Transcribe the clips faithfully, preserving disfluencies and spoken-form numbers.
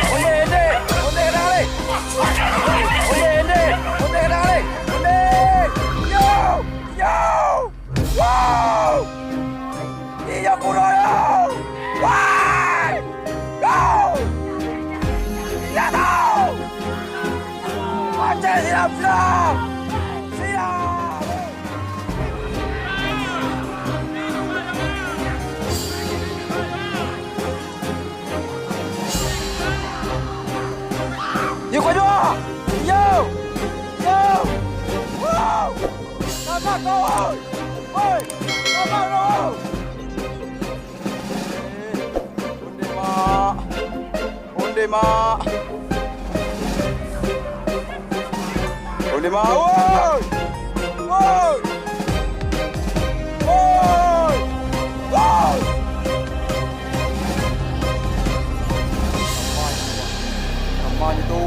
Onde, Onde! Onde ka danga lai! Onde, Onde! Onde ka danga lai! Onde! Yo! Yo! Wow! Iyo, kuro yo! Wai! Yo! Iyo tu! Aceh siram, siram! Siram! Yo, kau juo! Yo! Yo! Wow! Sabar kau, oi! Oi! Sabar kau! Onde, Mak! Onde, Mak! Onde, Mak! Woi! Woi! Woi! Woi! Aman tu.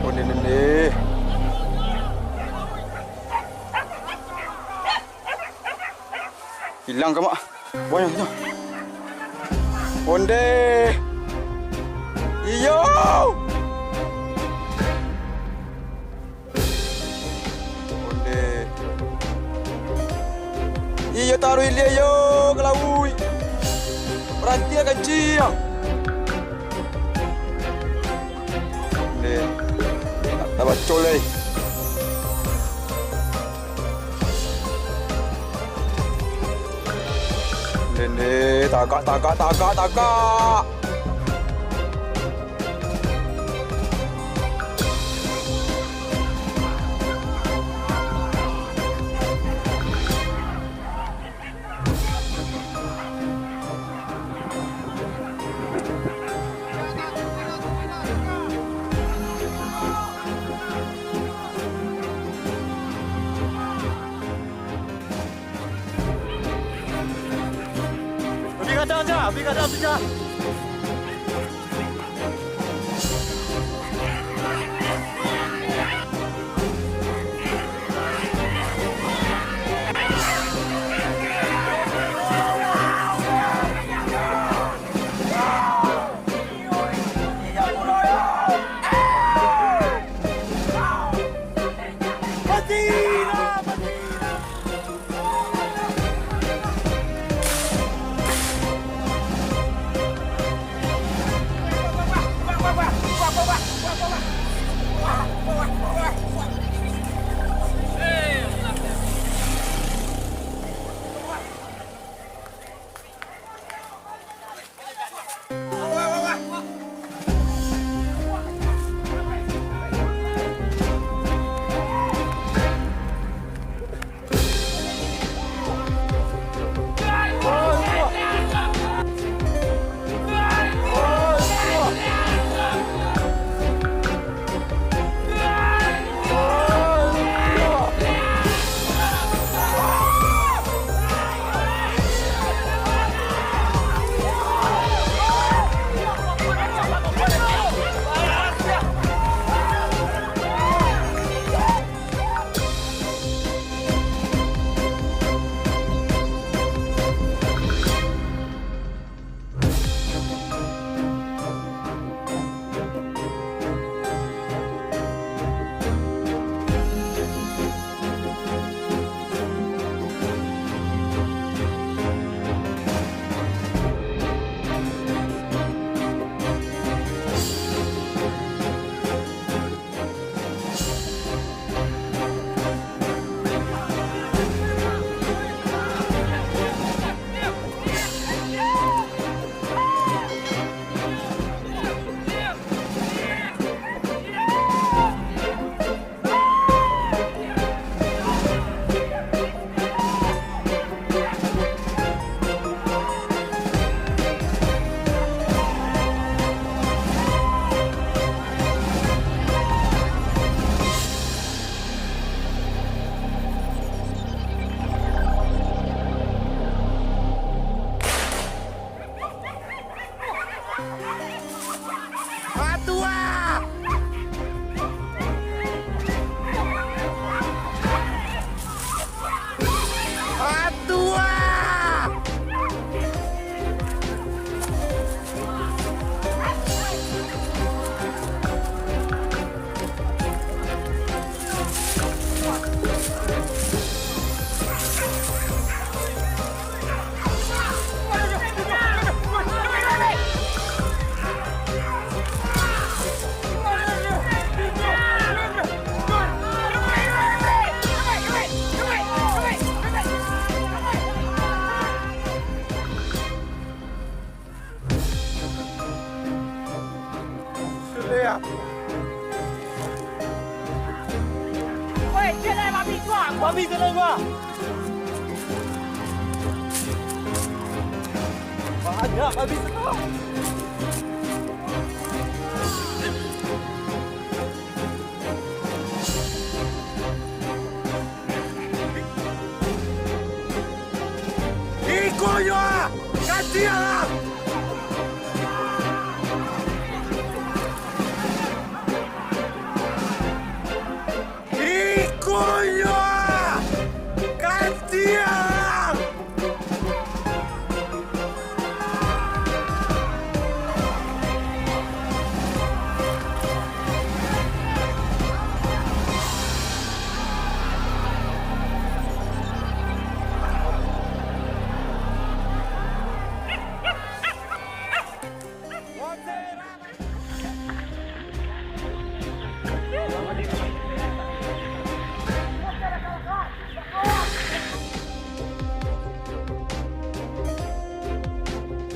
Onde, Onde. Ilang ka, Mak? Banyak nyo. Onde. Iyo. Onde. Iyo, taruih ilia yo ka lauik. Baranti ka kanciang. Onde. Nak tabaco lai. Dende, tagak, tagak, tagak, tagak. Bi gadang, Ja, bi gadang, Ja. Weh, cek lai babi tu, ah! Babi tu lai, gua! Banyak babi tu, ah! Iko yo, ah! Kasiah, ah! Iko yo, ah! Kasiah, ah!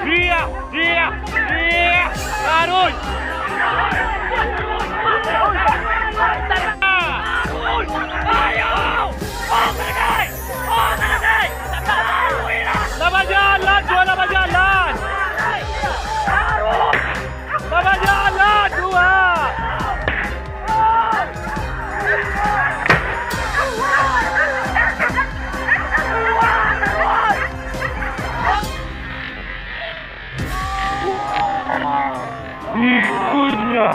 Dia, dia, dia, taruih! Lah bajalan, Tuan, lah bajalan! Lah bajalan, Tuan! Ikutlah